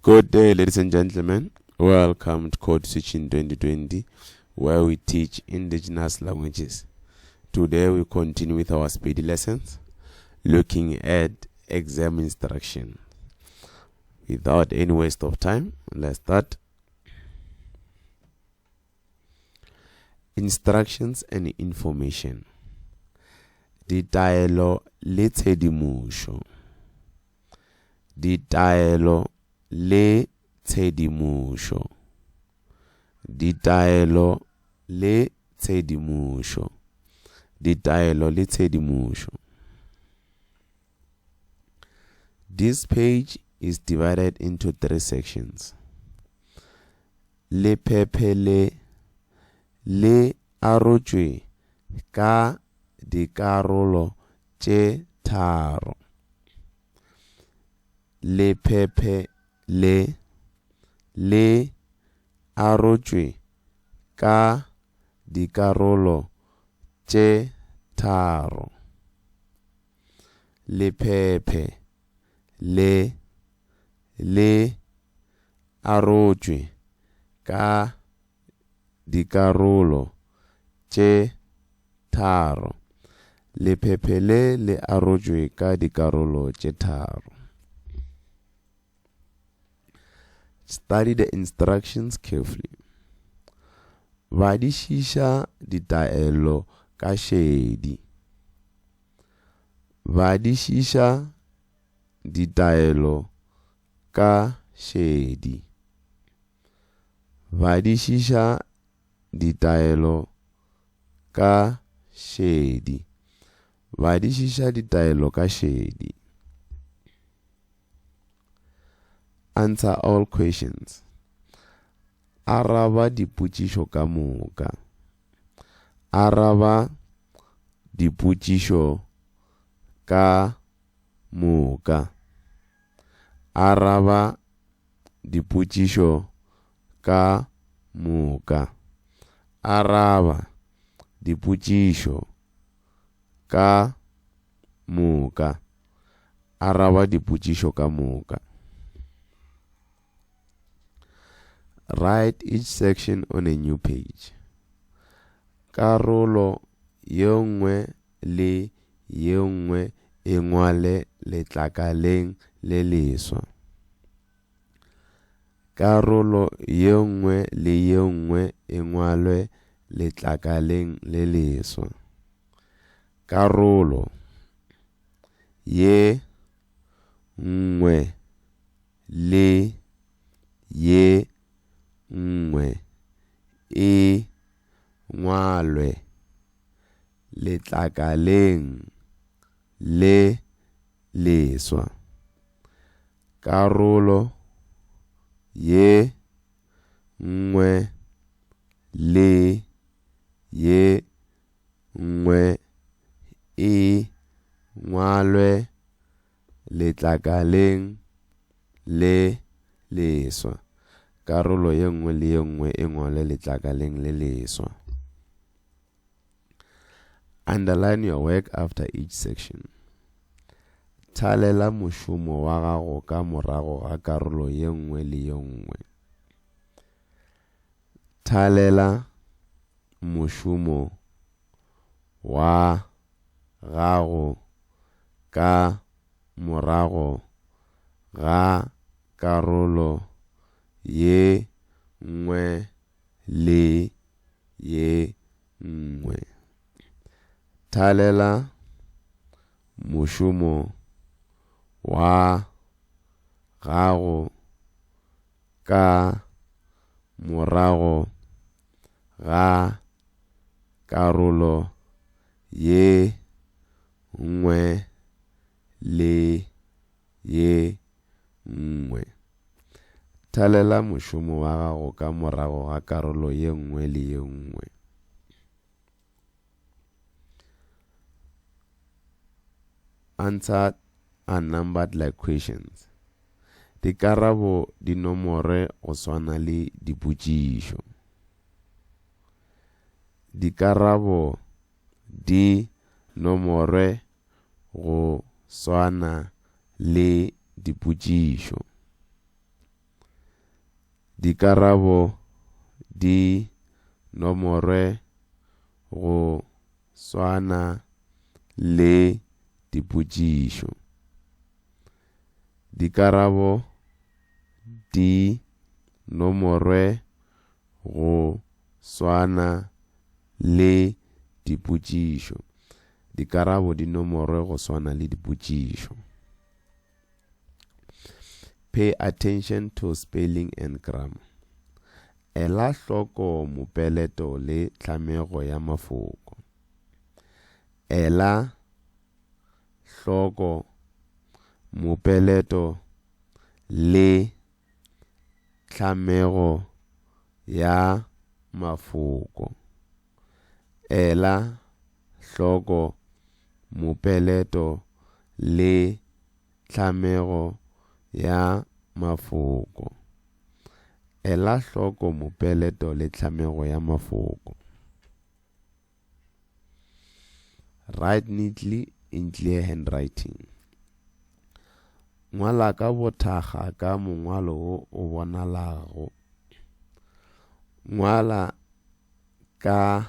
Good day, ladies and gentlemen. Welcome to Code Switching 2020, where we teach indigenous languages. Today, we continue with our Sepedi lessons, looking at exam instruction. Without any waste of time, let's start. Instructions and information. Ditaelo le tshedimošo. Ditaelo le tshedimošo. Ditaelo le tshedimošo. Ditaelo le tshedimošo. This page is divided into three sections. Lephephe le le arotšwe ka dikarolo tše tharo. Lephephe le le arotšwe ka dikarolo tše tharo. Lephephe le le arotšwe ka dikarolo tše tharo. Lephephe le le arotšwe ka dikarolo tše tharo. Study the instructions carefully. Badišiša ditaelo ka šedi. Badišiša ditaelo ka šedi. Badišiša ditaelo ka šedi. Badišiša ditaelo ka šedi. Answer all questions. Araba dipotšišo ka moka. Araba dipotšišo ka moka. Araba dipotšišo ka moka. Araba dipotšišo ka moka. Araba dipotšišo ka moka. Write each section on a new page. Karolo ye nngwe le ye nngwe e ngwale letlakaleng le leswa. Karolo ye nngwe le ye nngwe e ngwalwe letlakaleng le leswa. Karolo ye nngwe le ye nngwe e ngwalwe letlakaleng le leswa. Karolo ye nngwe le ye nngwe e ngwalwe letlakaleng le leswa. Karolo ye nngwe le ye nngwe e ngwalwe letlakaleng le leswa. Underline your work after each section. Thalela mošomo wa gago ka morago ga karolo ye nngwe le ye nngwe. Thalela mošomo wa gago ka morago ga karolo ye nngwe le ye nngwe. Thalela mošomo wa gago ka morago ga karolo ye nngwe le ye nngwe. Thalela mošomo wa gago ka morago ga karolo ye nngwe le ye nngwe. Answer are numbered like questions. Dikarabo di nomorwe go swana le dipotšišo. Dikarabo di nomorwe go swana le dipotšišo. Dikarabo di nomorwe go swana le dipotšišo. Dikarabo di nomorwe go swana le dipotšišo. Dikarabo di nomorwe go swana le dipotšišo. Pay attention to spelling and grammar. Ela hloko mopeleto le tlhamego ya mafoko. Ela hloko mopeleto le tlhamego ya mafoko. Ela hloko mopeleto le tlhamego ya mafoko. Ela hloko mopeleto le tlhamego ya mafoko. Write neatly in clear handwriting. Ngwala ka bothakga ka mongwalo wo o bonalago. Ngwala ka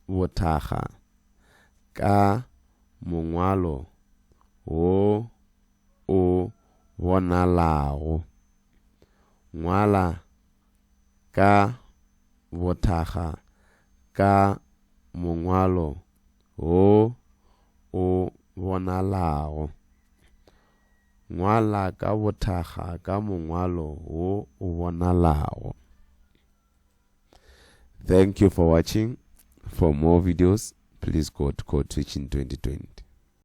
bothakga ka mongwalo wo o bonalago. Ngwala ka bothakga ka mongwalo wo o bonalago. Ngwala ka bothakga ka mongwalo wo o bonalago. Thank you for watching. For more videos, please go to Code Switching 2020.